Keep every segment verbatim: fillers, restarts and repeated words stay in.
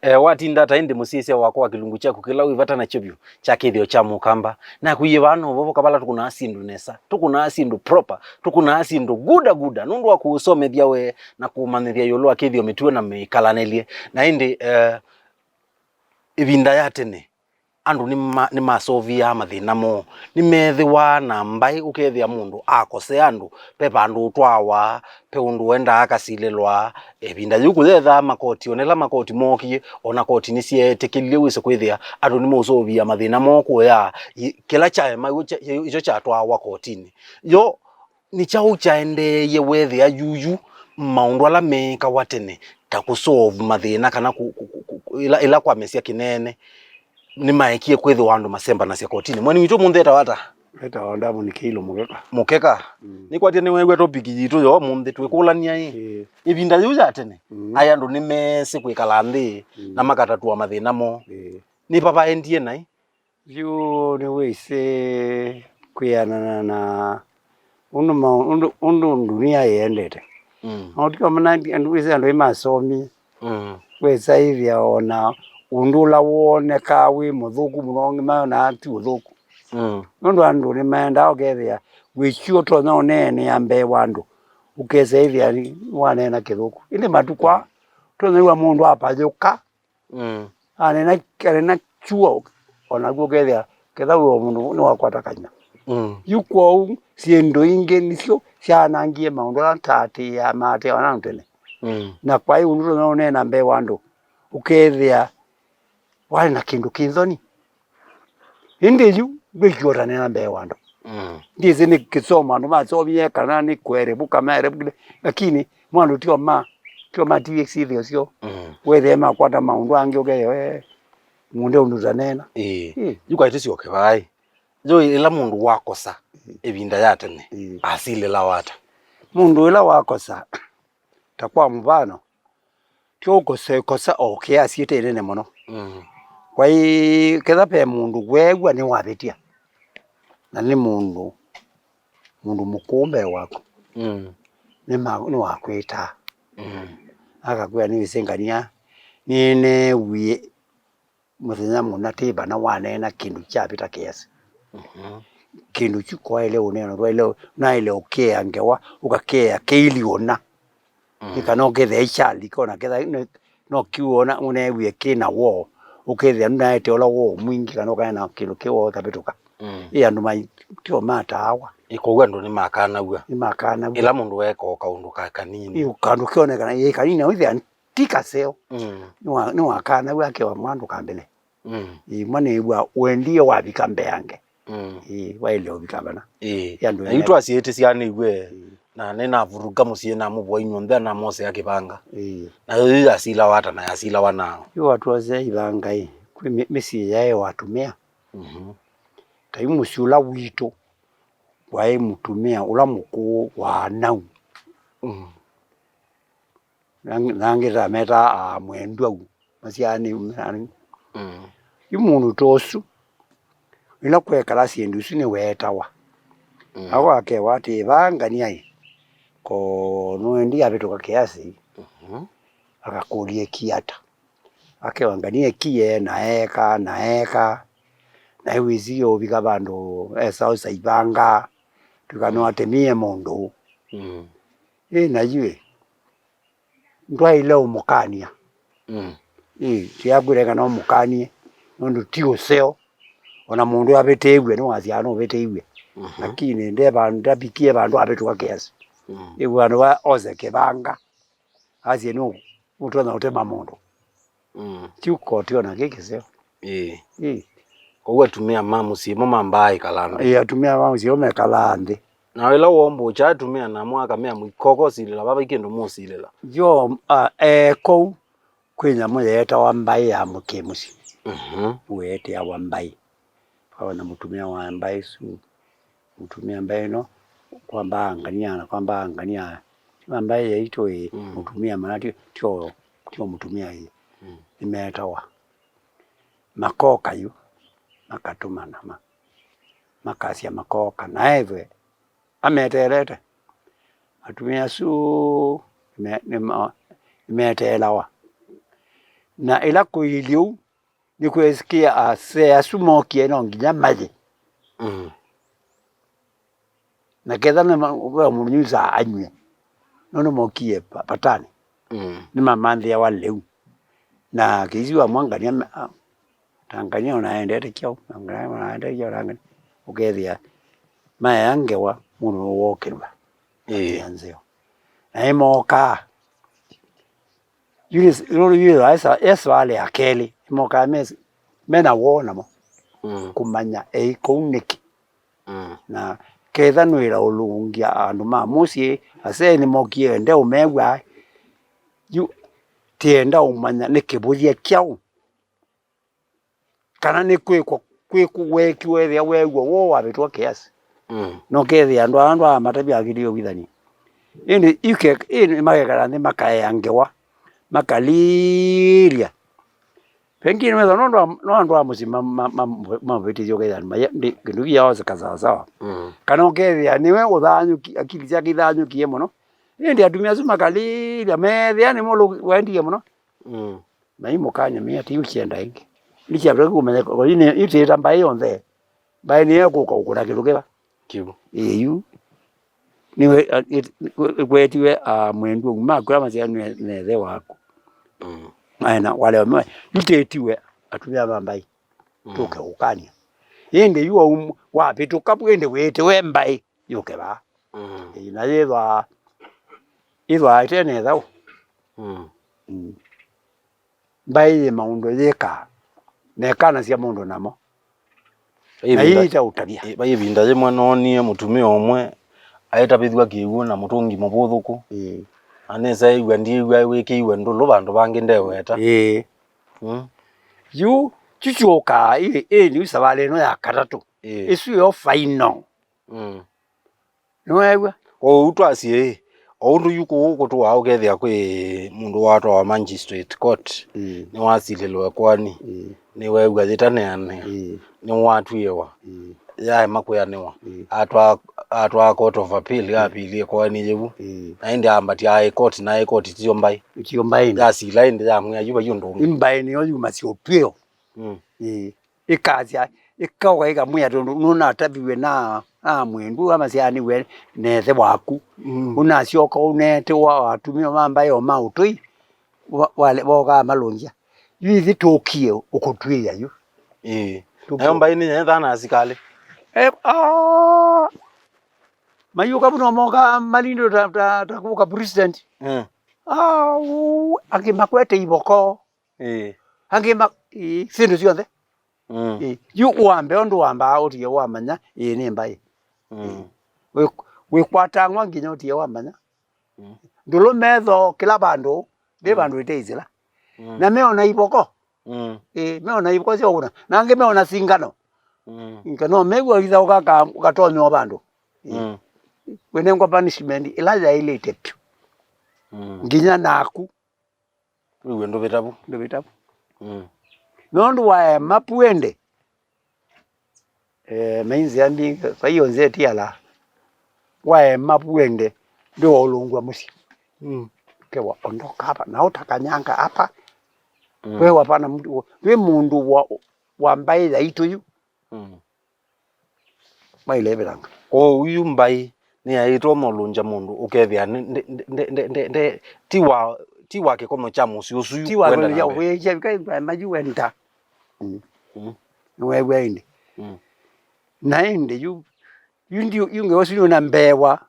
Eh, watinda ata ĩndĩ mũsyaĩĩsya wakwa wa kĩlungu kyaku kĩla wĩ vata nakyo vyũ kya kĩthĩo kya mũkamba? Nakwĩie vaa no vovo kavala tũkũnaa syĩndũ nesa, tũkũnaa syĩndũ proper, tũkũnaa syĩndũ guda guda, nũndũ wa kũũsomethya we na kũũmanyĩthya ĩũlũ wa kĩthĩo, mĩtuo na mĩkalanĩlye. Na ĩndĩ, eh, ĩvinda ya tene, andũ nĩma-, nĩmasoviaa mathĩna moo. Nĩmeethĩwa na mbaĩ, ũkethĩa mũndũ akosea andũ, ve vandũ ũtwawa, ve ũndũ wendaa akasilĩlwa. Ĩvinda yĩu kũyethaa makoti, o na ĩla makoti mookie, o na koti nĩsyeetĩkĩlilye wĩse kwĩthĩa andũ nĩmaũsovia mathĩna moo kũya, i-, kĩla kyaema ĩkyo kyatwawa kotinĩ. Yo, nĩ kyaũ kyaendeeie weethĩa yuyu maũndũ ala meekawa tene, ta kũsolve mathĩna kana kũ-, kũ-, kũ-, kũ-, ĩla, ĩla kwamesya kĩneene, nĩmaekie kwĩthĩwa andũ masembanasya kotinĩ? Mweni witũ ũmũnthĩ etawa ata? Etawa Ndamu nĩ Kĩilũ Mũkeka. Mũkeka. Mm. Nĩkwatya nĩweew'a topic yitũ ya ũmũnthĩ, twĩkũlany'a ĩ. Ĩĩ. Ĩvinda yĩu ya tene, mm, aĩ andũ nĩmeesĩ kwĩkala nthĩ, mm, na makatatũa mathĩna moo. Ĩĩ. Nĩ va vaendie naĩ? Yu nĩwĩsĩ kwĩanana na ũndũ ma-, ũndũ, ũndũ ndunia yĩendete. Mm. Na ũtikomana andũ, wĩsĩ andũ aĩ masomie. Mm. Wĩsa ĩthĩa o na ũndũ ũla wonekaa wĩ mũthũku mũno, angĩ mayonaa ti ũthũku. Mm. Nũndũ andũ nĩmaendaa ũkethĩa wĩsĩ ũtonya ũneenea mbee wa andũ, ũkesa ĩthĩa nĩ-, nĩwaneena kĩthũku. Ĩndĩ matukũ aa, ũtonya wĩw'a mũndũ apayũka, mm, aneena, aneena kyuo, o nakw'o ũkethĩa ketha wĩ o mũndũ nĩwakwata kany'a. Mm. Yu kwoou syĩndũ ingĩ nĩsyo syaanangie maũndũ ala taatĩĩa maatĩawa na andũ tene. Mm. Na kwaĩ ũndũ ũtonya ũneena mbee wa andũ, ũkethĩa waĩ na kĩndũ kĩ nthoni. Ĩndĩ yu ndwĩkiota nena mbee wa andũ. Mm. Ndĩsĩ nĩ kĩsomo andũ masomie kana nĩ kũerevuka maerevuka, lakini mwa andũ tio ma, tio ma T V X ithio syo. Mm. Wethĩe makwata maũndũ angĩ ũkethĩa we mũndũ ũndũ tanena. Ĩĩ. Ĩĩ. Yu kwaĩ tũsyoke vaĩ. Yo ĩla mũndũ wakosa, ĩĩ, ĩvinda ya tene, ĩĩ, asilĩlawa ata? Mũndũ ĩla wakosa, ta kwa mũvano, ti ũkũsekosa o kĩasi ĩte nene mũno. Mm. Kwaĩ ketha ve mũndũ weew'a nĩwavĩtya, na nĩ mũndũ, mũndũ mũkũũ mbee waku, mm, nĩma-, nĩwakwĩtaa. Mm. Akakwĩa, "Nĩwĩsĩ ngania, nĩneewie mũthenya mũna tĩ vana waneena kĩndũ kyavĩta kĩasi." Mhm. Kĩndũ kyu kwaĩle ũneena, twaĩle, naĩle ũkea ngewa, ũkakea kĩili ũna. Mm. Nĩ kana ũkethĩa ikyalika, ona ketha nĩ-, no kiwona ũneewie kĩ na woo, ũkethĩa nũnaete ũla woo mwingĩ, kana ũkaena kĩndũ kĩ woo kavĩtũka. Mm. Ĩ andũ mai-, tio mataawa. Ĩ, kwoou andũ nĩmakanaw'a. Nĩmakanaw'a. Ĩla mũndũ weeka o kaũndũ ka kanini. Ĩ, kaũndũ kĩonekana, ĩ, kanini, na wĩthĩa ti kaseo. Mm. Nĩwa-, nĩwakanaw'a akewa mwa ndũkambĩle. Mm. Ĩ, mwa nĩw'a ũendie wavika mbeange. Mm. Ĩ, waĩle ũvika vana. Ĩ. Ĩ, andũ na yu ene- twasiĩtĩsyanĩw'e, ĩ, na nĩnavurunga mũsyĩ namũvũa inyw'onthe anamosea kĩvanga. Ĩ. Na yo yu yasilawa ata na yasilawa nao? Yu watwosea ivanga ĩ, kwĩ mĩ-, mĩsyĩ yaĩ o atumĩa. Mhm. Ta yu mũsyĩ ũla witũ waĩ mũtumĩa ũla mũkũũ wa anau. Mm. Na angĩ ta metaa aa mwendwau, masyaanĩu. Mm. Yu mũndũ ta ũsu, ĩla kwekala syĩndũ isu nĩweetawa. Mm. Ako akewa atĩ, "Vaa ngania ĩ, ko nũendi avĩtũka kĩasi." Mhm. Akakũlya ĩki ata. Akewa ngania ĩki yee na eeka, na eeka. Na ĩwĩsĩ ũvika vandũ esa ũsa ivanga, twĩka no atemie mũndũ. Mm. Ĩ, na yu ĩ, ndwaĩle ũmũkany'a. Mm. Ĩ, tiakwĩre kana ũmũkany'e, nũndũ ti ũseo. Ona mũndũ avĩtĩĩw'e, nĩwasyaa nũvĩtĩĩw'e. Mhm. Lakini nde vandũ, ndavikie vandũ avĩtũka kĩasi. Mm. Ĩ, vandũ va ose kĩvanga, asye nũ-, nũtonya ũtema mũndũ. Mm. Kyu koti ona kĩ kĩseo. Ĩĩ. Ĩĩ. Kwoou atumĩa ma mũsyĩ mo mambaa ĩkala nthĩ. Ĩĩ, atumĩa ma mũsyĩ mo mekalaa nthĩ. Na ĩla woombũkya atumĩa namo akamea, "Mũikoko silĩla vava, ikĩndũ mũsilĩla." Yo, a, e, kũu kwĩ nyamũ yeetawa mbaĩ ya mũkĩ mũsyĩ. Mhm. Weetĩawa mbaĩ. Kwawona mũtumĩa wa mbaĩ ĩsu, mũtumĩa mbaĩ ĩno, kwambaa ngania na kwambaa ngania. Mbaĩ yaitũ ĩ, mm, mũtumĩa mana tio, tio, tio mũtumĩa ĩ. Mm. Nĩmeetawa. Makoka yu, makatũmana ma-, makasya makoka. Na ethwe ameteelete. Atumĩa asu me-, nĩma-, nĩmeteelawa. Na ĩla kũilyĩ ũu, nĩkwĩsĩkĩa asee asu mokie no nginya mayĩ. Mm. Na ketha nĩ ma-, ve mũndũ nyusa anywe, nũndũ mokie pa-, patani. Mm. Nĩmamanthĩawa lĩu. Na kĩisi wa mwangania me-, a-, tangania ona aendete kyaũ, tangania ona aendete kyaũ, tangania. Ũkethĩa maea ngewa mũndũ nũwokĩlw'a. Ĩĩ. Nzeo. Na ĩmokaa. Yu nĩ, yu, yu, esa, esa wale ya kelĩ, ĩmokaa mes-, mena woo namo. Mm. Kũmanya ei kũu nĩkĩ. Mm. Na ketha nũĩla ũlũngya andũ ma mũsyĩ, asee nĩmokie ndeũmew'a, yu tienda ũmanya nĩ kĩvũthya kyaũ, kana nĩ kwĩkwa, kwĩkũ wekiwe ethĩa weew'a woo wavĩtwa kĩasi. Mm. No kethĩa andũ aa andũ aa matavya akili yovithani. Ĩndĩ yu ke-, ĩndĩ makekala nthĩ makaea ngewa, makalilya. Pengine wetha no andũ a, no andũ a mũsyĩ ma, ma, ma, mamũvĩtĩsye ũkethĩa andũ maya, ndi, kĩndũ kĩyaoseka sawasawa. Mm. Kana ũkethĩa nĩwe ũthanyũki, akili syake ithanyũkie mũno. Ĩndĩ atumĩa asu makalilya, meethĩa nĩmo lũ-, waendie mũno. Mm. Na imũkany'a mĩa ti ũkyenda ĩngĩ. Nĩkyavika kũmenyeka, kwa yu nĩ, yu tĩĩta mbaĩ yonthe. Mbaĩ nĩyo ĩkũka ũkũna kĩndũ kĩva. Kĩu. Ĩĩ, yu. Nĩwe, a, ĩt-, ĩkwetiwe, a, mwendwa uma kwĩla masya nĩ, nĩ ĩthe waku. Mm. Aena, wale wame, yu tĩtiwe atumĩa ma mbaĩ. Mm. Tũke ũkany'a. Ĩndĩ yu waum-, wavĩtũka vu ĩndĩ wĩtiwe mbaĩ. Yũke vaa. Mm. Ĩĩ, na yĩthwaa, yĩthwaa ĩtene ĩthaũ. Mm. Mm. Mbaĩ yĩ maũndũ yĩkaa, na ĩkanasya mũndũ namo. Na ĩvinda, ĩitaũtavya. Ĩ, vai ĩvinda yĩmwe noonie mũtumĩa ũmwe aĩtavĩthw'a kĩw'ũ na mũtũngi mũvũthũku. Ĩĩ. Na nĩseew'a ndiĩw'a wĩkĩiwe ndũlũ vandũ vangĩ ndeweta. Ĩĩ. Mm. Yu, kyu kyũkaa, ĩ, ĩ, yu savalĩ ĩno ya katatũ. Ĩĩ. Ĩsu yo final. Mm. Nĩweew'a? Kwoou twasye, o ũndũ yu kũu kũtũaa ũkethĩa kwĩ mũndũ watwawa magistrate court, mm, nĩwasilĩlwe ĩkoani, mm, nĩweew'a yĩtaneanĩa, mm, nĩwatw'ĩĩwa, mm, yaema kwĩanĩwa, mm, atwaa, atwaa court of appeal, mm, ya appeal ĩkoani yĩu, mm, na ĩndĩ ambatya High Court, na High Court tio mbaĩ. Tio mbaĩ. Yasila ĩndĩ yamwĩa yu vai ũndũ ũngĩ. Ĩ mbaĩ nĩyo yumasya ũtw'ĩo. Mm. Ĩĩ. Ĩkasya, ĩkaũka ĩkamwĩa, tondũ nũnataviw'e na, na mwendwa, amasyaanĩw'e na ĩthe waku. Mm. Ũnasyoka ũneetĩwa atumĩa ma mbaĩ o ma ũtũi, wa-, wale-, vokaa malũngya. Yu ithyĩ tũkie ũkũtw'ĩĩa yu. Ĩĩ. Tũkie. Nayo mbaĩ nĩ yethaa na asikalĩ. Eh, ah, mayũka mũno moka malindũ ta, ta, ta kũka president. Mm. Ah, uu, angĩ makwete ivoko. Ĩĩ. Angĩ ma-, ĩĩ, syĩndũ syonthe. Mm. Ĩĩ. Yu wambe ũndũ wambaa ũtie wamanya, ĩĩ, nĩ mbaĩ. Mm. Ĩĩ. Wĩ-, wĩkwatang'wa nginya ũtie wamanya. Mm. Ndũlũ metho kĩla vandũ, ndĩ, mm, vandũ ĩte isila. Mm. Na meona ivoko. Mm. Ĩĩ, meona ivoko sya ũkũna. Na angĩ meona singano. Mm. Nka no mew'a ũitha ũka-, ũkatonywa vandũ. Ĩĩ. Mm. Wĩnengwa punishment ĩla yaĩlĩte vyũ. Mm. Nginya naku. Wĩw'e ndũvĩta vu. Ndũvĩta vu. Mm. Nũndũ waema vu ĩndĩ, eh, mainzĩa mbingĩ, vai onzeti ala. Waema vu ĩndĩ, ndĩwaũlũngw'a mũsyĩ. Mm. Kewa ondoka hapa, na ũtakanyanga hapa. Mm. Wewe hapana mtu, wĩ mũndũ wa, wa mbaĩ yaitũ yu. Mm. Mailevĩlanga. Kwoou yu mbaĩ nĩyaĩtwe ũmũlũngya mũndũ ũkethĩa nĩ, nde, nde, nde, nde, nde, ti wa, ti wa kĩkomo kya mũsyĩ ũsu yu. Ti wa kwenda na mbee. Wĩkya, wĩkya, mayu wenda. Mm. Mm. Nĩweew'a ĩndĩ. Mm. Na ĩndĩ yu, yu ndi, yu ngewa ũsu nĩona mbewa.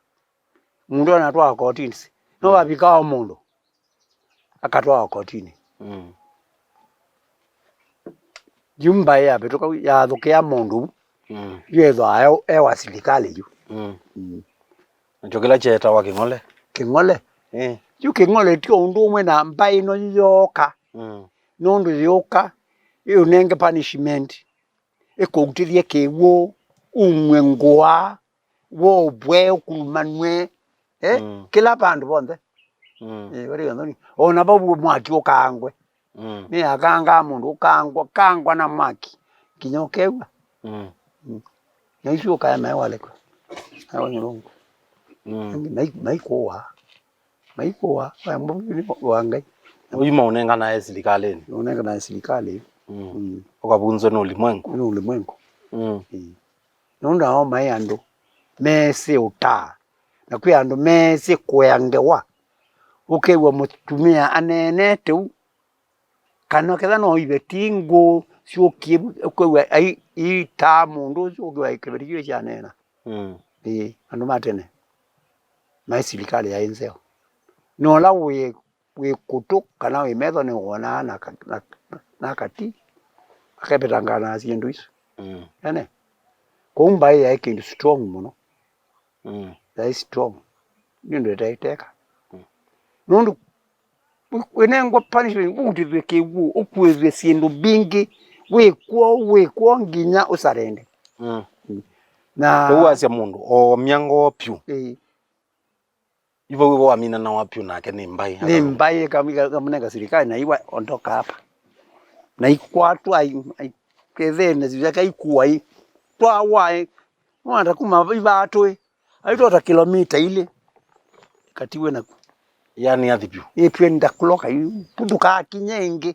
Mũndũ anatwawa kotini. No, mm, wavikaa o mũndũ akatwawa kotini. Mm. Yu mbaĩ yavĩtũka, yathũkĩa mũndũ, mm, yu ethwaa e, e wa silikalĩ yu. Mm. Mm. Nakyo kĩla kyetawa kĩng'ole. Kĩng'ole. Eh. Yu kĩng'ole ti o ũndũ ũmwe na mbaĩ ĩno yooka. Mm. Nũndũ yũka, ĩũnenge punishment. Ĩkũutĩthye kĩw'ũ, umw'e ngũa, wovwe, ũkulumanw'e, eh, mm, kĩla vandũ vonthe. Mm. Eh, ĩla yonthe nĩ, o na vau mwaki ũkaangwe. Mm. Nĩyakangaa mũndũ, ũkaangwa, kangwa na mwaki, nginya ũkew'a. Mm. Mm. Na isu ũkaya nae walekwa. Nae wanyũlũngwa. Mm. Mai-, maikũwa. Maikũwa, wa mũvyu nĩ wa Ngai. Ũyu maũnenganae silikalĩnĩ. Nũnenganae silikalĩ. Mm. Mm. Ũkavunzwe nĩ ũlimwengu. Nĩ ũlimwengu. Mm. Ĩĩ. Nũndũ ao maĩ andũ mesĩ ũtaa, na kwĩ andũ mesĩ kũea ngewa. Ũkew'a mũtumĩa aneenete ũu, kana ketha no iveti ngũ syũkie, ũkew'a ai-, itaa mũndũ ũsu, ũkew'a kĩveti kĩu kyaneena. Mm. Ĩĩ, andũ ma tene maĩ silikalĩ yaĩ nzeo. Nĩ ũla wĩ wĩ kũtũ kana wĩ metho nĩwonaa na ka-, na, na, na kati, akevetangaa na syĩndũ isu. Mm. Ene? Kwoou mbaĩ yaĩ kĩndũ strong mũno. Mm. Yaĩ strong. Nĩ ũndũ ĩtaĩ teka. Mm. Nũndũ wĩ-, wĩnengwa punishment, ũutĩthw'e kĩw'ũ, ũkuĩthw'e syĩndũ mbingĩ, wĩkw'o, wĩkw'o nginya ũsarende. Mm. Mm. Na kwoou wasya mũndũ oomya ngoo pyũ. Ĩĩ. Yu vau ĩvo waminanawa vyũ nake nĩ mbaĩ. Nĩ mbaĩ ĩka-, ĩka-, ĩkamũnenga silikalĩ na iwa ondoka hapa. Na ikwatwa ai-, ai-, kethene syake ikuwa i-, twawa i-, nĩwanda kuma ivatũĩ. Aitota kilomita ilĩ. Katiwe naku. Yaani athi vyũ. Ĩtwenda kũloka yu, ndũkakinye ĩngĩ.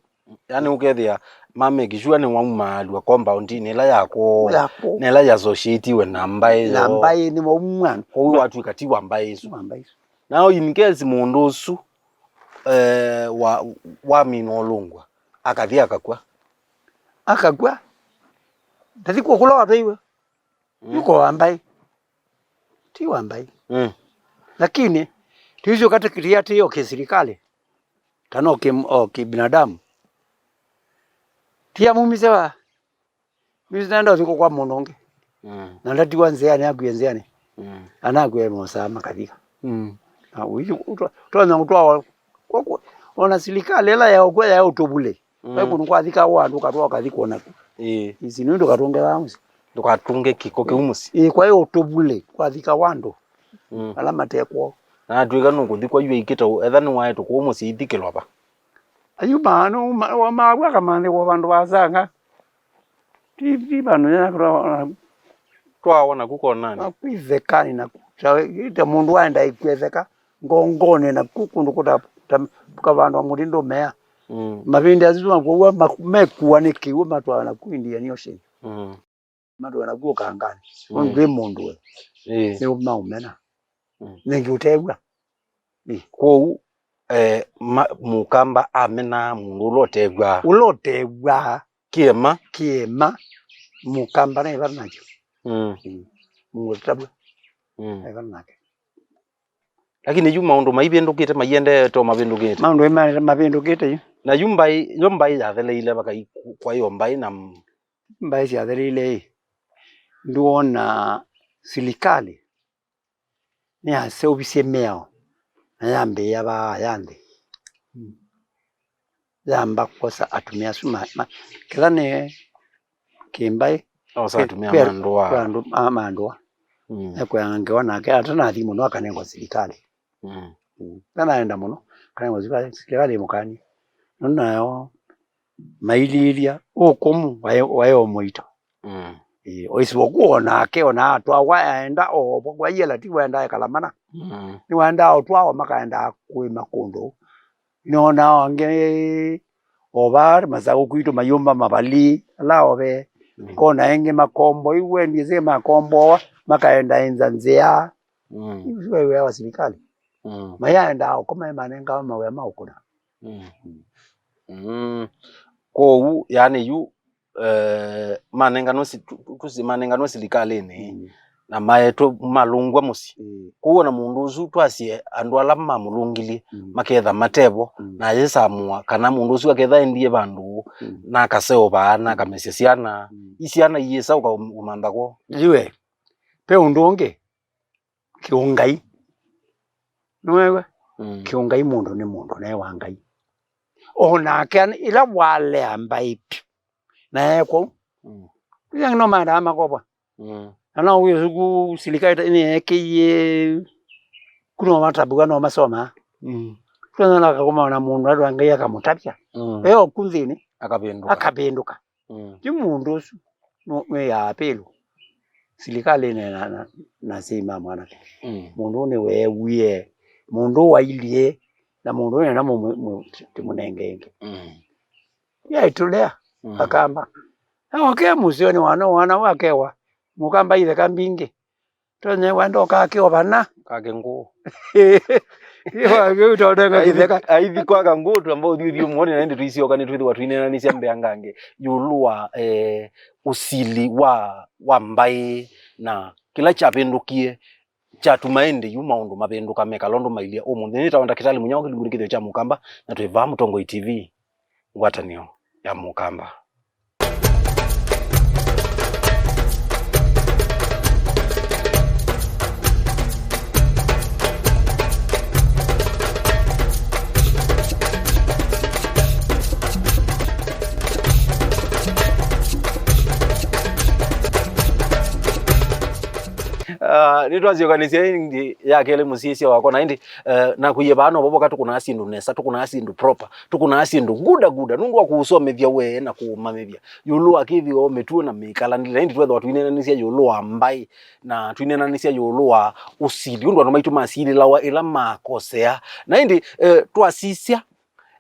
Yaani ũkethĩa mamake sure nĩwaumaalw'a compound-inĩ ĩla ya kwoo, ya kwoo, na ĩla ya associatiwe na mbaĩ na yoo. Mbaĩ nĩmaumwa. Kwoou watw'ĩka ti wa mbaĩ ĩsu. Wa mbaĩ ĩsu. Now in case mũndũ ũsu, eh, wa, wamina ũlũngw'a, akathi akakw'a. Akakw'a. Ndathi kũkũla watwaiwe. Mm. Yuko wa mbaĩ. Ti wa mbaĩ. Mm. Lakini, tuicio katikiti atĩ o kĩsilikalĩ, kana o kĩ-, o kĩbinadamu. Ti amumise wa, mumise naenda ũthikũ kwa mũndũ ũngĩ. Mm. Na ndatiwa nzĩanĩ, akwie nzĩanĩ. Mm. Anakwie mosaa makathika. Mm. Na ũithi ũtwa-, ũtonya kũtwawa, kwa, kwa, ona silikalĩ ĩla ya ũkw'a ya ũtũvule. Mm. Vai kũndũ kwathika wa andũ katwa ũkathi kwona ku. Ĩĩ. Isi nĩ ndũkatũnge vaa mũsyĩ. Ndũkatũnge kĩko kĩu mũsyĩ. Ĩĩ, kwaĩ ũtũvule kwathika wa andũ. Mm. Ala matekwoo. Na atwĩka nũkũthikwa yu aikĩte ũ-, etha nĩwaetwe kũu mũsyĩ ithikĩlwa va? Ayu maana ma-, wa maw'a kamanthĩkwa vandũ vasanga. Ti, ti vandũ nyanya kũtwa-, twawona ku konani. Naku ithekani naku. Ta, ta mũndũ waenda ikwetheka. Ngongonĩ naku kũndũ kũta-, ta-, kavandwa mũtĩ ndũmea. Mm. Mavĩndĩ asu makuwa ma-, mekuwa nĩ kĩw'ũ matwaa naku Indian Ocean. Mm. Matwaa naku ũkanganĩ. Mm. Nũndũ ndwĩ mũndũ we. Ĩĩ. Nĩ maũmena. Mm. Nĩngĩ ũtew'a. Ĩĩ. Kwoou, eh, ma-, mũkamba amenaa mũndũ ũla ũtew'aa. Ũla ũtew'aa. Kĩema. Kĩema. Mũkamba naĩ vata nakyo. Mm. Mm. Mũndũ ũtavw'a. Mm. Naĩ vata nake. Lakini yu maũndũ maivĩndũkĩte, maiendete o mavĩndũkĩte. Maũndũ maendete mavĩndũkĩte yu. Na yu mbaĩ, yo mbaĩ yatheleile vakai kwaĩ o mbaĩ na m- Mbaĩ syatheleile ĩ. Ndwona silikalĩ nĩyaseũvisye mĩao na yambĩĩa vaa ya nthĩ. Mm. Yamba kwosa atumĩa asu ma, ma, ketha nĩ kĩmbaĩ. Osa kwĩ, atumĩa kwĩ ma ndũa. Kwĩ andũ ma, ma ndũa. Mm. Ekwĩanga ngewa nake atanathi mũno akanengwa silikalĩ. Mm. Mm. Nanaenda mũno, akanengwa silikalĩ, silikalĩ ĩmũkanie. Nũndũ nayo maililya ũkũmũ waĩ, waĩ o mũito. Mm. Ĩĩ, o isivokuwa onake, ona atwawa aenda oovwa kwa iela ti waenda ekala mana. Mm. Nĩwaendaa ũtwawa makaendaa kũĩma kũndũ. Nĩonaa angĩ o vaa masaũ kwitũ mayũmba mavali ala ove. Mm. Kona engĩ makombo iu wendie sĩ makomboa makaenda enza nzĩa. Mm. Isu wĩa wa silikalĩ. Mm. Mayaendaa ũkoma manengawa mawĩa ma ũkũna. Mm. Mm. Kwoou yaani yu eh, manenganwe si-, tu-, tu-, tusi manenganwe silikalĩnĩ, mm, na maetwe malũngw'a mũsyĩ. Mm. Kwoou ona mũndũ ũsu twasye andũ ala mamũlũngilye, mm, maketha matevo, mm, na ayĩsamũa kana mũndũ ũsu aketha endie vandũ, mm, na akaseo vaa, na, mm, akamesya syana, mm, isyana iyĩsa ũka-, ũmantha kwoo. Yu we, ve ũndũ ũngĩ, kĩũngai. Nĩwew'a? Mm. Kĩũngai mũndũ nĩ mũndũ, naĩ wa Ngai. O nake an-, ĩla walea mbaĩ vyũ, na ekwa ũu. Mm. Ĩla no maendaa makopwa. Mm. Na no wĩsũku silikalĩ nĩyeekĩie kũno matambũka no masomaa. Mm. Twana akakoma na mũndũ andũ a Ngai akamũtavya. Mm. Eo ku nthĩnĩ. Akavĩndũka. Akavĩndũka. Mm. Ti mũndũ ũsu nũ-, nĩ ya apĩlũ silikalĩnĩ na, na, na asyai ma mwanake. Mm. Mũndũ ũũ nĩweewie, mũndũ ũũ wailyĩ, na mũndũ ũyũ nĩenda mũmũ-, mũ-, tũmũnenge ĩngĩ. Mm. Yaitũlea, mm, akamba. Na okea mũsyonĩ wana, wana wakewa, mũkamba itheka mbingĩ. Tonye wenda ũkakĩwa vana. Kake ngũũ. Kĩwa kĩu tondenga kĩtheka. Aithi kwaka ngũũ twamba ũthiũthiũ mwone na ĩndĩ tũisyoka nĩtwĩthĩwa twineenanĩsya mbeangange ĩũlũ wa, eh, ũsili wa, wa mbaĩ na kĩla kyavĩndũkie kyatuma ĩndĩ yu maũndũ mavĩndũka mekala ũndũ mailye ũmũnthĩ. Nĩtawa Ndakĩtalĩ Mũnyao kĩlungu nĩ kĩthĩo kya Mũkamba, na twĩ vaa Mũtongoi T V, ngwatanĩo ya Mũkamba. Ah, nĩtwasyokanĩsya ĩngĩ ya kelĩ mũsyĩsya wakwa, na ĩndĩ, eh, nakwie vaa novo voka tũkũnaa syĩndũ nesa, tũkũnaa syĩndũ proper, tũkũnaa syĩndũ guda guda, nũndũ wa kũũsomethya wee na kũũmanyĩthya ĩũlũ wa kĩthĩo, mĩtuo na mĩkalanĩle. Na ĩndĩ twethĩwa twineenanĩsya ĩũlũ wa mbaĩ, na twineenanĩsya ĩũlũ wa ũsili, ũndũ andũ maitũ masilĩlawa ĩla makosea. Na ĩndĩ, eh, twasisya,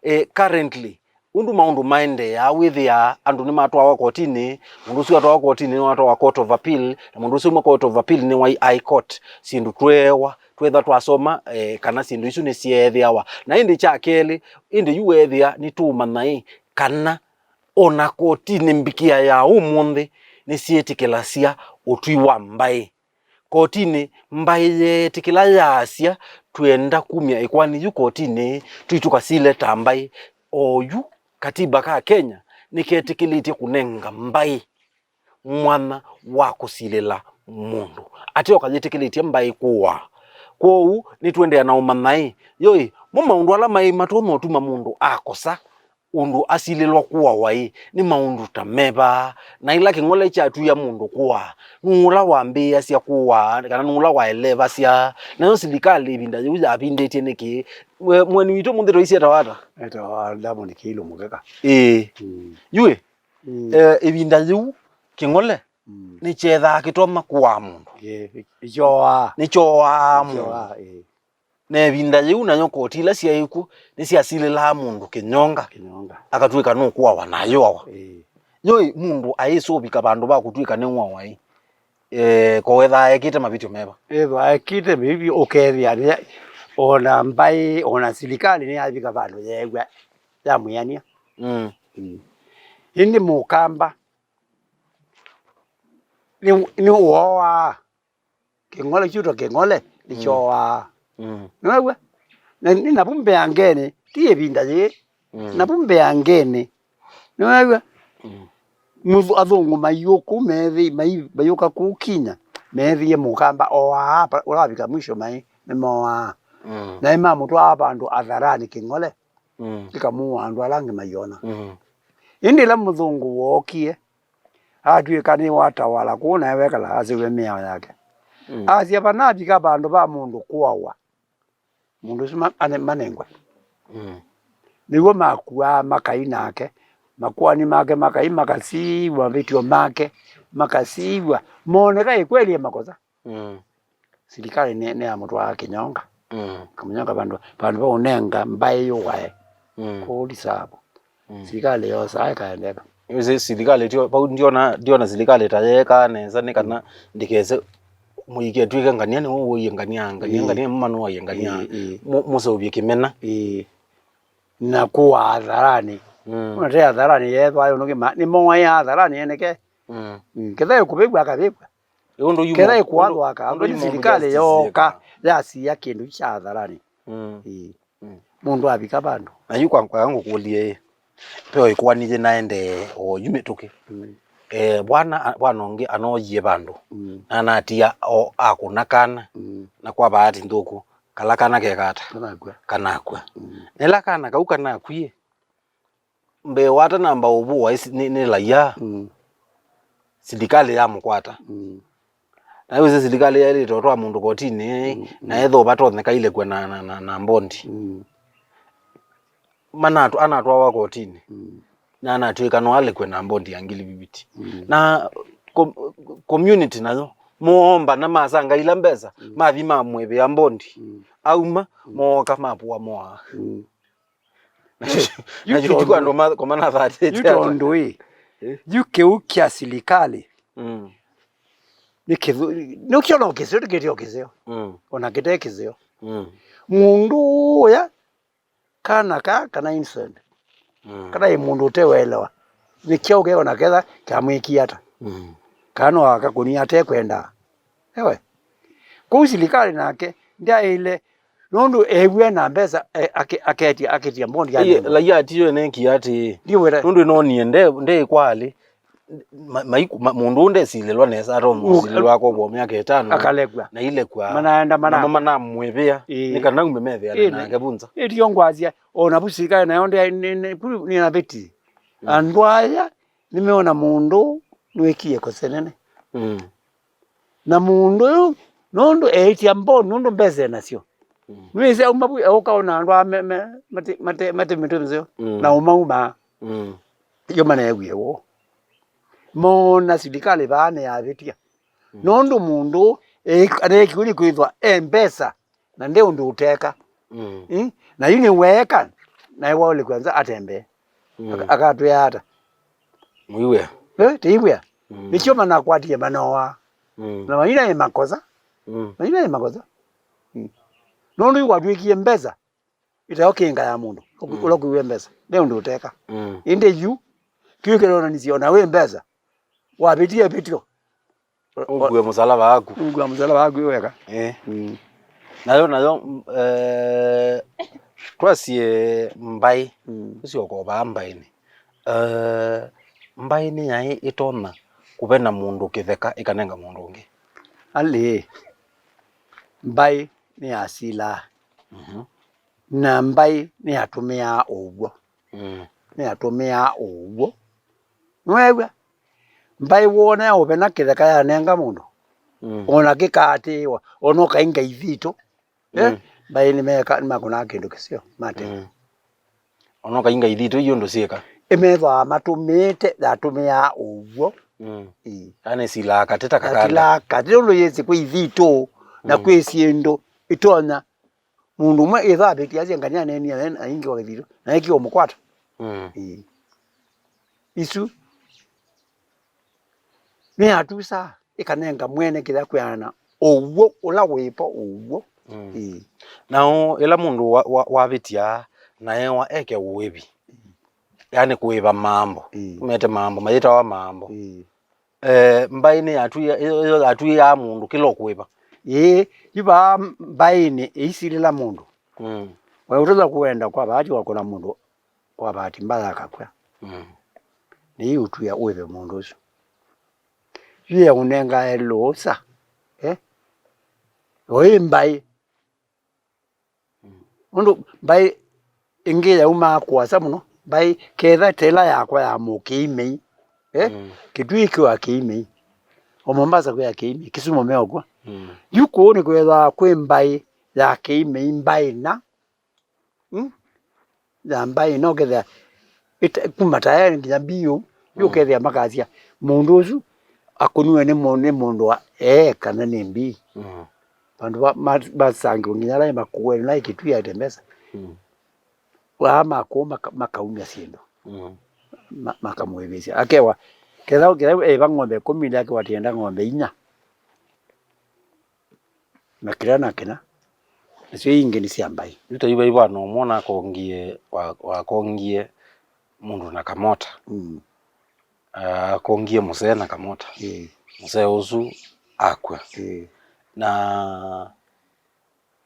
eh, currently, ũndũ maũndũ maendeeaa, wĩthĩaa andũ nĩmatwawa kotinĩ, mũndũ ũsu atwawa kotinĩ nĩwatwawa Court of Appeal, na mũndũ ũsu uma Court of Appeal nĩwai High Court, syĩndũ tweewa, twetha twasoma, eh, kana syĩndũ isu nĩsyeethĩawa. Na ĩndĩ kya kelĩ, ĩndĩ yu weethĩa nĩtũũmanya ĩ, kana o na kotinĩ mbikĩa ya ũmũnthĩ nĩsyĩtĩkĩlasya ũtwi wa mbaĩ. Kotinĩ, mbaĩ yeetĩkĩla yaasya, "Twĩenda kumya ĩkoani yu kotinĩ, tũi tũkasile ta mbaĩ." Oyu katiba ka Kenya nĩketĩkĩlĩtye kũnenga mbaĩ mwanya wa kũsilĩla mũndũ, ateo kayĩtĩkĩlĩtye mbaĩ kũaa. Kwoou nĩtũendeea na ũmanya ĩ, yo ĩ, mo maũndũ ala maĩ matonya ũtuma mũndũ akosa ũndũ asilĩlwa kũawa ĩ, nĩ maũndũ ta meva? Na ĩla kĩng'ole kyatwia mũndũ kũaa, nũũ ũla wambĩĩasya kũaa, kana nũũ ũla waelevasya? Nayo silikalĩ ĩvinda yĩu yavindĩtye nĩkĩ? Mwe-, mũeni witũ mũnthĩ twaisye etawa ata? Etawa Diamond Kĩilũ Mũkeka. Ĩĩ. Mm. Yu ĩ, mm, eh, ĩvinda yĩu kĩng'ole, mm, nĩkyethaa kĩtoma kũaa mũndũ. Ĩĩ, ĩkyooaa. Nĩkyooaa mũndũ. Ĩkyooaa, ĩĩ. Na ĩvinda yĩu nayo koti ila syaĩ kw'o nĩsyasilĩlaa mũndũ kĩnyonga, kĩnyonga, akatw'ĩka nũkũawa na ayũawa. Ĩĩ. Yo ĩ, mũndũ ayĩsa ũvika vandũ va kũtw'ĩka nĩũawa ĩ, eh, kowethaa ekĩte mavĩtyo meva? Ĩthwa ekĩte mĩvi ũkethĩa nĩ, ona mbaĩ, ona silikalĩ nĩyavika vandũ yeew'a yamwĩanĩa. Mm. Mm. Ĩndĩ Mũkamba nĩ, nĩwooaa. Kĩng'ole kyĩtwa kĩng'ole nĩkyooaa. Mm. Nĩwew'a? Na nĩ navu mbeangenĩ, ti ĩvinda yĩĩ. Mm. Navu mbeangenĩ. Nĩwew'a? Mm. Mũth-, athũngũ maiũka kũu methi-, mai-, maiũka kũu Kinya, meethĩie Mũkamba oaa, pa-, ũla wavika mwisho mai nĩmoaa. Mm. Na nĩmamũtwaa vandũ atharanĩ kĩng'ole. Mm. Kĩkamũa andũ ala angĩ maiona. Mm. Ĩndĩ ĩla mũthũngũ wookie, atw'ĩka nĩwatawala kũu, nae wekala aseũvya mĩao yake. Mm. Asya, vanavika vandũ va mũndũ kũawa, mũndũ ũsu ma-, ane-, manengwe. Mm. Nĩw'o makuaa makai nake, makoani make makai, makasiw'a mavĩtyo make, makasiw'a, moneka ĩ kweli e makosa. Mm. Silikalĩ nĩ, nĩyamũtwaa kĩnyonga. Mm. Kamũnyonga vandũ, vandũ va ũnenga mbaĩ yũae. Mm. Kũu Lisavu. Mm. Silikalĩ yosaa ĩkaendeka. Ĩsĩ silikalĩ tyo, vau ndiona, ndiona silikalĩ ta yeekaa nesa nĩ kana ndĩkese mũikie twĩke ngania nĩwe ũie ngania, ngania, ĩĩ, ngania, mama nũaie ngania. Ĩĩ, ĩĩ. Mũ-, mũseũvye kĩmena. Ĩĩ. Na kũa atharanĩ. Mm. Ona te atharanĩ yeethwa yũnũkĩ ma-, nĩmoaĩa atharanĩ eneke. Mm. Mm. Ketha ĩkũvĩvw'a akavĩvw'a. Ĩ ũndũ yu ketha mo-, ĩkũathwa aka, ũndũ, ũndũ yu maũndũ silikalĩ justice yooka yĩkaa, yasia kĩndũ kya atharanĩ. Mm. Ĩĩ. Mm. Mũndũ avika vandũ. Na yu kwa, kwa ngũkũlye ĩ, veo ĩkoani yĩnaendee o yu mĩtũkĩ. Mm. Eh, bwana, a-, bwana ũngĩ anooyie vandũ. Mm. Na anatia o akũna kana. Mm. Na kwa bahati nthũku, kala kana keka ata? Kanakw'a. Kanakw'a. Mm. Na ĩla kana kau kanakwie, mbee wa atanamba ũvũwa ĩsi-, nĩ, nĩ laia, mm, silikalĩ yamũkwata. Mm. Na yũsĩ silikalĩ yaĩlĩte ũtwaa mũndũ kotinĩ, mm, na, mm, ethĩwa vatonyeka ilekwe na, na, na, na mbondi. Mm. Manatw-, anatwawa kotinĩ. Mm. Na anatw'ĩka no alekwe na mbondi ya ngili viviti. Mm. Na com-, community nayo Moomba na masanga ila mbesa, mm, mathi mamwĩvĩa mbondi. Mm. Auma, mm, mooka mapua moa. Mm. Na yu, yu, na yu tondũ, andũ ma-, komanathatĩte yu ata? Tondũ ĩ, eh? Yu kĩu kya silikalĩ, mm, nĩ kĩthu-, nĩ ũkĩona o kĩseo, tũkĩtio kĩseo. Mm. Ona kĩte kĩseo. Mm. Mũndũ ũya, kana ka, kana innocent. Mm. Kana ĩ mũndũ ũteũelewa. Nĩ kyaũ keo na ketha kyamwĩkie ata? Mm. Kana no akakunia atekwendaa. Ewe. Kũu silikalĩ nake ndyaĩle, nũndũ eew'e na mbesa, e, ake-, aketia, aketia mbondi ya nũndũ. Ĩĩ, laia atiwe neki ati. Ndiwĩra. Nũndũ ĩnonie nde, nde kwalĩ. Ma-, maiku-, ma-, mũndũ ũũ ndesilĩlwa nesa, atonya ũsilĩlwa akovwa myaka ĩtano. Akalekwa. Na ilekwa. Manaenda mana- Namo manamwĩvĩa. Ĩĩ. Nĩ kana aume methĩane nake vunza. Ĩĩ, ndio ngwasya, o na vu silikalĩ nayo ndĩ-, nĩ, nĩ, kũu nĩ na veti. Mm. Andũ aya nĩmeona mũndũ nĩwĩkie kosa nene. Mm. Na mũndũ ũyũ, nũndũ eĩtya mbondi, nũndũ mbesa e nasyo. Mm. Nĩwĩsĩ auma vu, eũka ona andũ aa me, me, mate, mate, mate mĩtwe mĩseo. Mm. Na ũmauma. Mm. Yo maneewie woo. Moona silikalĩ vaa nĩyavĩtya. Mm. Nũndũ mũndũ e-, aneekiwe nĩ kwĩthwa e mbesa, na nde ũndũ ũteka. Mm. Mm? Na yu nĩweeka, nae waũlĩkw'a nza atembee. Mm. Aka-, akatwĩa ata? Mũiwĩa. Eh, tĩiwĩa. Mm. Nĩkyo manakwatie manoa. Mm. Na maina ĩ makosa. Mm. Maina ĩ makosa. Mm. Nũndũ yu watwĩkie mbesa. Ĩteo kĩnga ya mũndũ, ũku-, mm, ũla ũkũiwe mbesa, nde ũndũ ũteka. Mm. Ĩndĩ yu, kĩu kĩronanisye ona wĩ mbesa, wavĩtie ĩvĩtyo. Ũkue mũsalaba waku. Ũkue mũsalaba waku wĩ weka. Eh. Mm. Nayo, nayo, mm, eh, twasye mbaĩ, mm, ũcio ũkovaa mbaĩnĩ. Eh, mbaĩ nĩ yaĩ ĩtonya kũvena mũndũ kĩtheka ĩkanenga mũndũ ũngĩ. Alĩ, mbaĩ nĩyasilaa. Mhm. Na mbaĩ nĩyatũmĩaa o ũw'o. Mm. Nĩyatũmĩaa o ũw'o. Nĩweew'a? Mbaĩ wona yaũvena kĩtheka yanenga mũndũ. Mm. Ona kĩkaatĩĩwa, ona ũkainga ithitũ. Eh? Mm. Mbaĩ nĩmeka-, nĩmakũnaa kĩndũ kĩseo, mate. Mm. Ona ũkainga ithitũ, iyo ũndũ syĩka. Ĩmethwaa matũmĩĩte, yatũmĩaa o ũw'o. Mm. Ĩĩ. Yaani silaa katĩ ta kakanda. Silaa katĩ ũndũ yĩsĩ kwĩ ithitũ, na, mm, kwĩ syĩndũ itonya. Mũndũ ũmwe ĩtha avĩtie asya ngania nenia naye aingĩwa kĩthitũ, na ĩkĩ ũmũkwata. Mm. Ĩĩ. Isu nĩyatusaa, ĩkanenga mwene kĩla kwĩana na ũw'o ũla wĩpo ũw'o. Mm. Ĩĩ. Nao ĩla mũndũ wa, wa, wavĩtya na ewa eke ũĩvi, yaani kũĩva mambo, ĩĩ, mete mambo mayĩtawa mambo. Ĩĩ. Eh, mbaĩ nĩ yatwia, ĩyo, ĩyo yatwĩaa mũndũ kĩla ũkũĩva. Ĩĩ, yu vaa mbaĩnĩ ĩisilĩla mũndũ. Mm. We ũtonya kũenda kwa bahati wakona mũndũ kwa bahati mbaya akakw'a. Mm. Nĩ yu ũtwia ũĩve mũndũ ũsu. Yu yaũnengae lũũsa. Eh? Oĩ mbaĩ. Nũndũ mbaĩ ĩngĩ yaumaa kũasa mũno, mbaĩ ketha ta ĩla yakwa ya mũkĩimei. Eh? Mm. Kĩtui kĩwa kĩimei. O Mombasa kwĩ ya kĩimei, Kisumu meokw'a. Mm. Yu kũu nĩkwĩthĩawa kwĩ mbaĩ ya kĩimei, mbaĩ na. Mm? Ya mbaĩ ĩno ũkethĩa ĩte-, kuma tayaĩ nginya mbiũ, yu, mm, ũkethĩa makasya mũndũ ũsu akũniwe nĩ mũ-, nĩ mũndũ wa A kana nĩ B. Mm. Vandũ va, ma-, masangĩwe nginya ala makũwe na kĩtui aete mbesa. Mm. Waa makũũ maka-, makaumya syĩndũ. Mm. Ma-, makamwĩvĩsya. Akewa, ketha, ketha eva ng'ombe ĩkũmi, nĩ akewa atienda ng'ombe inya. Na kĩla na kĩna, nasyo ingĩ nĩ sya mbaĩ. Yu ta yu vai vana ũmwe nakongie, wa-, wakongie mũndũ na kamota. Mm. Ah, akongie mũsee na kamota. Ĩĩ. Mũsee ũsu akw'a. Ĩĩ. Na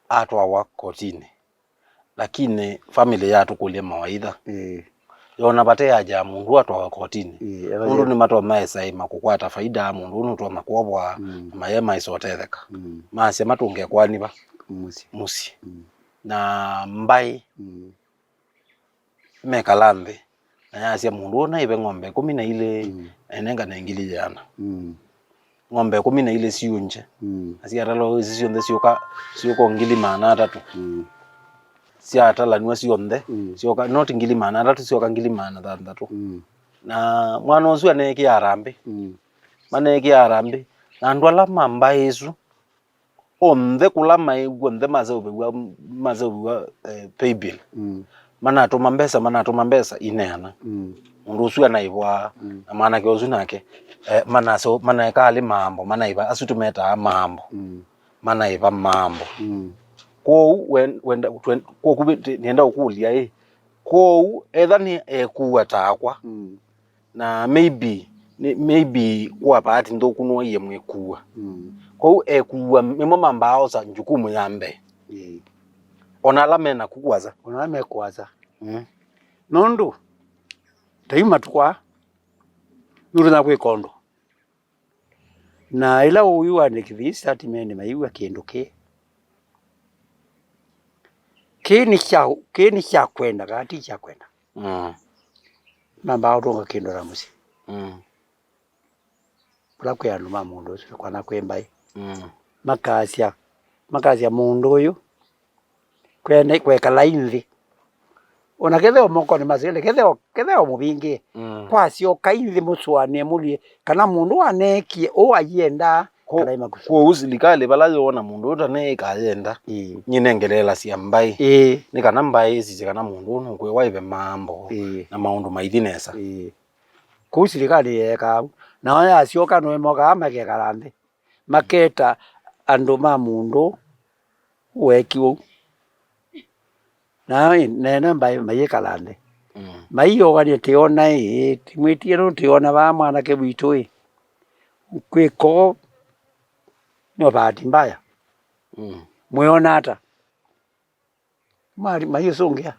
atwawa kotinĩ. Lakini family yatũkũlya mawaitha. Ĩĩ. Yona vate haja ya mũndũ atwawa kotinĩ. Ĩĩ, eva nũndũ yĩ- nĩmatonya esaĩma kũkwata faida ya mũndũ ũũ nũtonya kwovwa, mm, na maye maĩsa ũtetheka. Mm. Masya matũnge kwani va? Mũsyĩ. Mũsyĩ. Mm. Na mbaĩ, mm, mekala nthĩ. Na yasya mũndũ ũũ naĩve ng'ombe ĩkũmi na ilĩ, mm, na ĩnengane ngili yĩana. Mm. Ng'ombe ĩkũmi na ilĩ siũngye. Mm. Na syatalwa ĩsi syonthe syoka, syoka ngili maana atatũ. Mm. Syatalanw'a syonthe, mm, syoka, not ngili maana atatũ, syoka ngili maana thanthatũ. Mm. Na mwana ũsu aneekie harambĩ. Mm. Maneekie harambĩ, Na andũ ala ma mbaĩ ĩsu, onthe kũla maĩ kw'onthe maseũvĩw'a, maseũvĩw'a, eh, paybill. Mm. Manatũma mbesa, manatũma mbesa, ineana. Mm. Mũndũ ũsu anaĩvwa, mm, na mwanake ũsu nake, eh, manaseũ-, manaeka alĩ maambo, manaĩva, asu tũmetaa maambo. Mm. Manaĩva maambo. Mm. Kwoou wen-, wenda, twen-, kwoku vi-, ti-, nĩenda ũkũlya ĩ, kwoou etha nĩ ekuwa takwa, mm, na maybe, nĩ, maybe kwa bahati nthũku nĩwaie mwĩkuwa. Mm. Kwoou ekuwa nĩmo mambaa osa njukumu ya mbee. Ĩĩ. Ona ala me naku kwasa. Ona ala me kwasa. Mm. Nũndũ, ta yu matukũ aa, nũtonya kwĩka ũndũ. Na ĩla ũĩ ũandĩkĩthya statement mayĩw'a kĩndũ kĩĩ, kĩĩ nĩ kya, kĩĩ nĩ kya kwenda kana ti kya kwenda. Mm. Mambaa ũtũnga kĩndũ na mũsyĩ. Mm. Kũla kwĩ andũ ma mũndũ ũsu, kana kwĩ mbaĩ. Mm. Makasya, makasya mũndũ ũyũ kwene-, kwekala nthĩ. Ona ketheo mokonĩ ma serikali, ketheo, ketheo mũvingĩe. Mm. Kwasyoka nthĩ mũsũanĩe mũlye kana mũndũ aneekie ũu ayĩendaa, ko-, kana ĩ makusudi. Kwoou silikalĩ vala yoona mũndũ ũũ ta neĩka ayenda, ĩĩ, nyinengeleelasya mbaĩ. Ĩĩ. Nĩ kana mbaĩ ĩsisye kana mũndũ ũũ nũkwĩwa ĩve maambo, ĩĩ, na maũndũ maithi nesa. Ĩĩ. Kũu silikalĩ yeekaa ũu. Nao yasyoka nũĩ mokaa makekala nthĩ. Maketa andũ ma mũndũ weekiwe ũu. Na ĩ, neena mbaĩ mayĩkala nthĩ. Mm. Maiũngany'a, tĩona ĩ, tĩmwĩtie nũndũ tĩona vaa mwanake witũ ĩ, kwĩko no bahati mbaya. Mm. Mwĩona ata? Mali-, mayĩsũngĩa.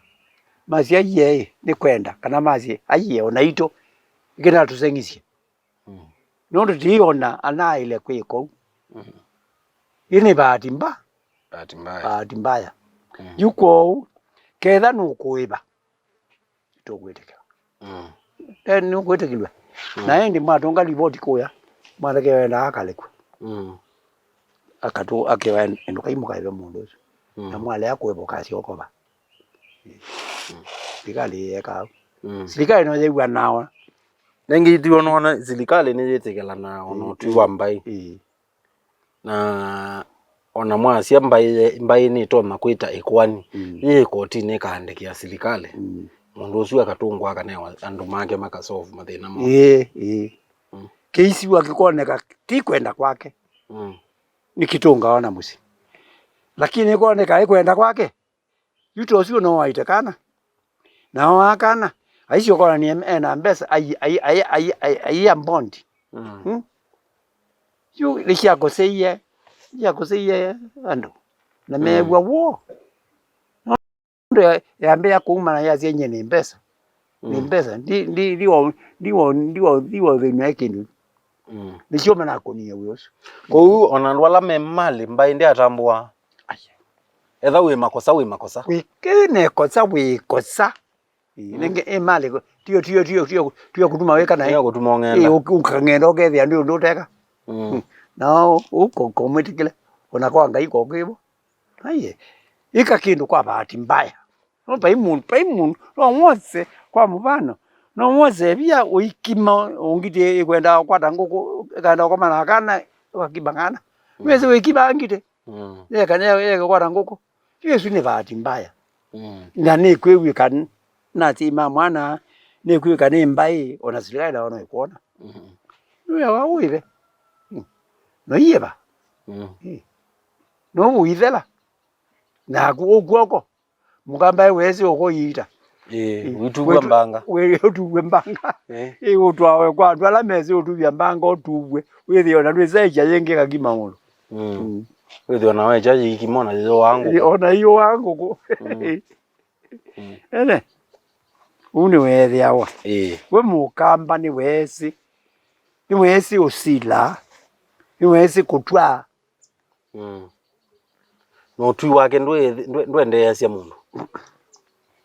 Masya aiee ĩ, nĩ kwenda, kana masye aiee, o naitũ, ĩkĩnatũseng'isye. Mm. Nũndũ tĩona anaaĩle kwĩka ũu. Mm. Ĩ nĩ bahati mba-, bahati mbaya. Bahati mbaya. Mm. Yu kwoou, ketha nũkũĩva, tũkwĩtĩkĩla. Mm. Eh, nũkwĩtĩkĩlw'a. Mm. Na ĩndĩ mwatũnga livoti kũya, mwatheke wendaa akalekwa. Mm. Akatũ-, akewa endũkai mũkaĩve mũndũ ũsu. Mm. Na mwalea kũĩva ũkasya ũkova. Mm. Silikalĩ yeekaa. Mm. Silikalĩ no yĩw'anaa. Nengĩ itiwa nona silikalĩ nĩyĩtĩkĩlanaa ona ũtwi wa mbaĩ. Ĩĩ. Na ona mwasya mbaĩ ye-, mbaĩ nĩtonya kwĩta ĩkoani, mm, yĩ kotinĩ ĩkaandĩkĩa silikalĩ. Mm. Mũndũ ũsu akatũngwa akanewa andũ make makasolve mathĩna moo. Ĩĩ, ĩĩ. Mm. Kĩisiwa kĩkoneka ti kwenda kwake. Mm. Nĩkĩtũngawa na mũsyĩ. Lakini ĩkoneka ĩ kwenda kwake. Yu ta ũsu no waĩte kana. Na oaa kana, aisye ũkonanie ena mbesa, ai-, ai-, aia mbondi. Mm. Hmm? Yu nĩsyakũsĩie, nĩsyakũsĩie andũ. Na, mm, meew'a woo. Nũndũ ya-, yambĩĩa kũuma na yasya nyie nĩ mbesa. Nĩ, mm, mbesa. Ndi, ndi, ndiwo, ndiwo, ndiwo, ndiwo thĩna ĩ kĩndũ. Mm. Nĩsyo manakũnie wĩa ũsu. Kwoou ona andũ ala me malĩ mbaĩ ndĩatambũa. Ai. Etha wĩ makosa, wĩ makosa. Wĩ, kĩĩ ne kosa, wĩ kosa. Ĩĩ, mm, nenge, ĩ, malĩ ko-, tio, tio, tio, tio, tio kũtuma wĩka naĩ. Tio kũtuma ũng'enda. Ĩĩ, ũk-, ũkang'enda ũkethĩa ndwĩ ũndũ ũteka. Mm. Mm. Na ũu ko-, komwĩtĩkĩle. Ona kwa Ngai kokĩvo. Aiye. Ĩka kĩndũ kwa bahati mbaya. No vai mũndũ, vai mũndũ, no wose, kwa mũvano, no wose via ũikima, ũngitĩ ĩkwenda kũkwata ngũkũ, ĩkaenda kũkoma na kana, ũkakima kana. Mm. Wĩsĩ wĩkima ngitĩ. Mm. Yeka, yeka kũkwata ngũkũ. Yesu nĩ bahati mbaya. Mm. Na nĩkwĩw'ĩka n-, na asyai ma mwana, nĩkwĩw'ĩka nĩ mbaĩ, ona silikalĩ ona ĩkwona. Mm. Nĩwĩawa ũĩve. Mm. No iĩva. Mm. Ĩ. No ũithela. Naku ũkw'oko. Mũkambaĩ wĩsĩ ũkũiita. Ĩĩ, ĩ, wĩtuw'a mbanga. Wĩ-, ũtuw'e mbanga. Ĩĩ. Ĩ, ũtwawe kwa andũ ala mesĩ ũtuvya mbanga ũtuw'e. Wĩthĩe ona ndwĩsaĩkya yĩngĩ kakima mũndũ. Mm. Mm. Wĩthĩe ona wekya yĩikima ona yĩyũaa ngũkũ. Ĩ, ona yĩyũaa ngũkũ. Mm. Mm. Ene. Ũu nĩweethĩawa. Ĩĩ. We mũkamba nĩweesĩ. Nĩweesĩ ũsila. Nĩweesĩ kũtwaa. Mm. Na ũtwi wake ndwe-, ndwe-, ndwendeeasya mũndũ.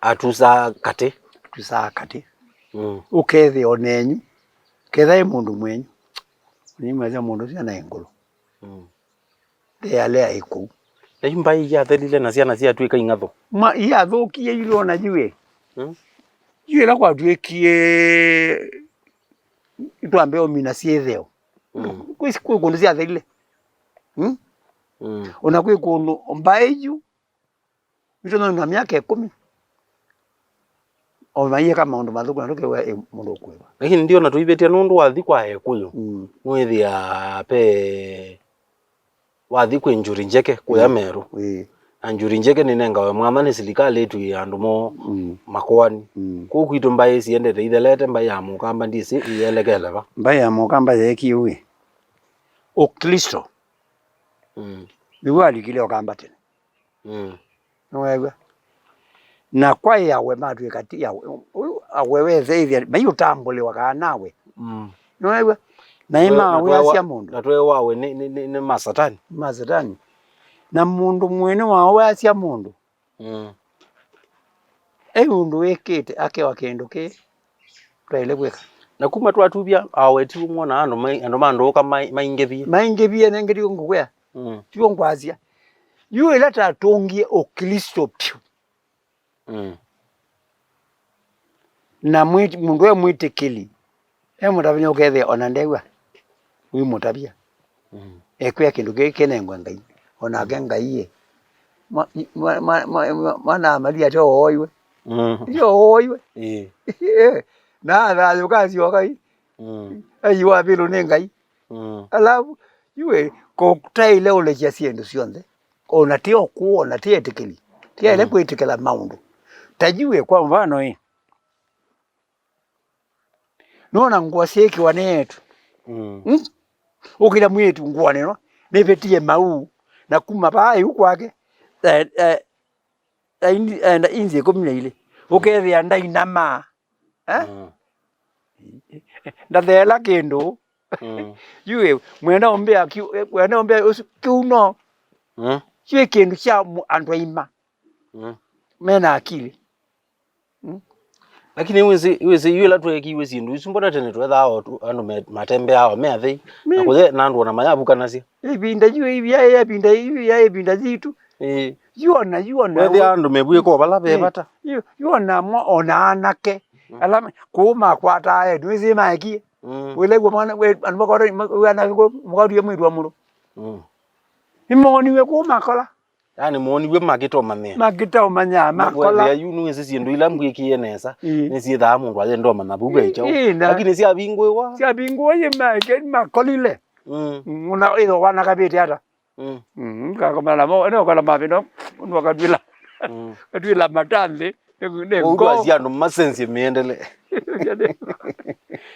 Atusaa katĩ. Atusaa katĩ. Mm. Ũkethĩa o nenyu, ketha ĩ mũndũ mwenyu, nĩmwasya mũndũ ũsu anaĩ ngũlũ. Mm. Ndealea ĩ kũu. Na yu mbaĩ yathelile na syana syatw'ĩka ing'athũ. Ma, iyathũkie yu ona yu ĩ. Mm. Yu ĩla kwatw'ĩkie, twambe ũmina syĩtheo. Mm. Kwĩ, kwĩ kũndũ syathelile. Mm? Mm. Ona kwĩ kũndũ mbaĩ yu, mĩtũnonĩ na myaka ĩkũmi, o maiĩka maũndũ mathũku na tũkew'a ĩ mũndũ ũkũĩva. Lakini ndio na tũivĩtya nũndũ wathi kwa Ekũyũ. Mm. Nũĩthĩa pe wathi kwĩ Njuri Njeke kũya Meru. Ĩĩ. Na Njuri Njeke nĩnengawe mwanya nĩ silikalĩ ĩtwĩe andũ moo Mm. makoani. Mm. Kũu kwitũ mbaĩ siendete ithelete, mbaĩ ya Mũkamba ndĩsĩ ĩyelekele va. Mbaĩ ya Mũkamba yeekie ũĩ. Ũkristo Mm. nĩw'o walikile Ũkamba tene. Mm. Nĩweew'a? Na kwa yawe matwĩka ti yawe. Ũyũ awe wetheithya, maiũtambũlĩwa kaa nawe. Mm. Nĩweew'a? Na ĩ mawe asya mũndũ. Na twe wawe nĩ, nĩ, nĩ, nĩ masatani. Masatani. Na mũndũ mwene wawe asya mũndũ. Mm. E ũndũ wĩkĩte akewa kĩndũ kĩ twaĩle kwĩka. Na kuma twatuvya awe ti ũmwe na andũ mai-, andũ ma ndũũka mai-, maingĩvie. Maingĩvie nengĩ tigo ngũkwĩa. Mm. Tigo ngwasya. Yu ĩla tatũngie Ũkristo piũ. Mm. Na mwĩ-, mũndũ e mwĩtĩkĩli, e mũtavany'a ũkethĩa ona ndew'a wĩ mũtavya. Mm. Ekwĩa kĩndũ kĩĩ kĩnengwe Ngai. Onake Ngai ĩ. Mwa-, mwa-, mwa-, mwa-, mwa-, mwana Maria tyo wooiwe. Mm. Tyo wooiwe. Ĩĩ. Na thayũ kasyoka ĩ. Mm. Aiwa vĩlũ nĩ Ngai. Mm. Alafu, yuĩ, kũtaĩle ũlekya syĩndũ syonthe. Ona ti o kũũ, ona ti etĩkĩli. Tiaĩle Mm. kwĩtĩkĩla maũndũ. Ta yuĩ, kwa mfano ĩ, nona ngũa syĩkĩwa nĩ etu. Mm. Mm? Ũkĩla mwĩĩtu ngũa nĩno, nĩvĩtie mau, na kuma vaa ĩu kwake, eh, eh, eh, indi-, eh, nda-, inzi ĩkũmi na ilĩ. Ũkethĩa ndainamaa. Eh? Mm. Ndatheela kĩndũ. Mm. Yuĩ, mwenda ũmbĩa kiu-, eh, mwenda ũmbĩa ũsu kiuno. Mm. Kiu kĩndũ kya mu-, andũ aima. Mm. Mena akili. Mm. Lakini wĩsĩ, wĩsĩ, yu ĩla tweekiwe syĩndũ isu, mbona tene twethaa o tu, andũ me-, matembeaa o me athei, na Me- kũthe na andũ ona mayavukanasya. Ĩvinda yu, ivya, ĩvinda yu, ya ĩvinda yitũ. Ĩĩ. Yu ona, yu ona. Wethĩa andũ mevw'ĩka o vala ve Ĩĩ. vata. Yu, yu ona mo, ona anake. Mm. Ala me-, kũu makwataa etu, wĩsĩ maekie. Mm. Wĩlaigua mwana, we, andũ makwata, ma-, we anake kũ, mũkatuya mwĩtu wa mũndũ. Mm. Nĩmooniwe kũu makola. Yaani mooniw'e makĩtomanĩa. Makĩtomanyaa, makola. Yu nĩwĩsĩ syĩndũ ila mbwĩkĩie nesa, Ĩĩ. nĩsyĩthaa mũndũ aye ndomanya vau ve kyaũ. Ĩĩ, na Lakini syavingũĩwa. Syavingũwa yĩ make, makolile. Mm. Mm, una ĩtho wanakavĩte ata? Mm. Mm, kakomela mo, ene ũkola mavino, ũndũ wakatwila. Mm. Katwila matanthĩ. Nĩ, nĩ Ũu ngo. Twasya andũ masensie mĩendele.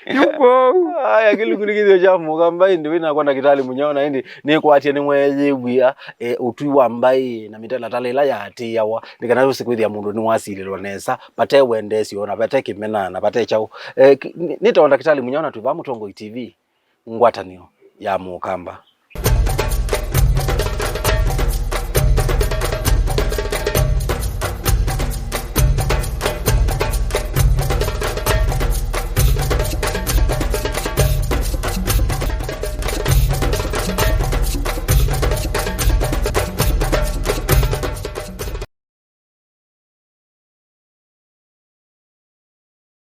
Yu kũu. Aya, kĩlungu nĩ kĩthĩo kya Mũkamba, ĩndĩ wĩnakwa ndakĩtalĩ Mũnyao, na ĩndĩ nĩkwatya nĩmweyĩw'ĩa, eh, ũtwi wa mbaĩ na mĩtalatala ĩla yaatĩĩawa, nĩ kana yũse kwĩthĩa mũndũ nĩwasilĩlwa nesa, vate wendesyo, na vate kĩmena, na vate kyaũ. Eh, ki-, nĩ, nĩtawa ndakĩtalĩ Mũnyao, na twĩ vaa Mũtongoi T V, ngwatanĩo ya Mũkamba.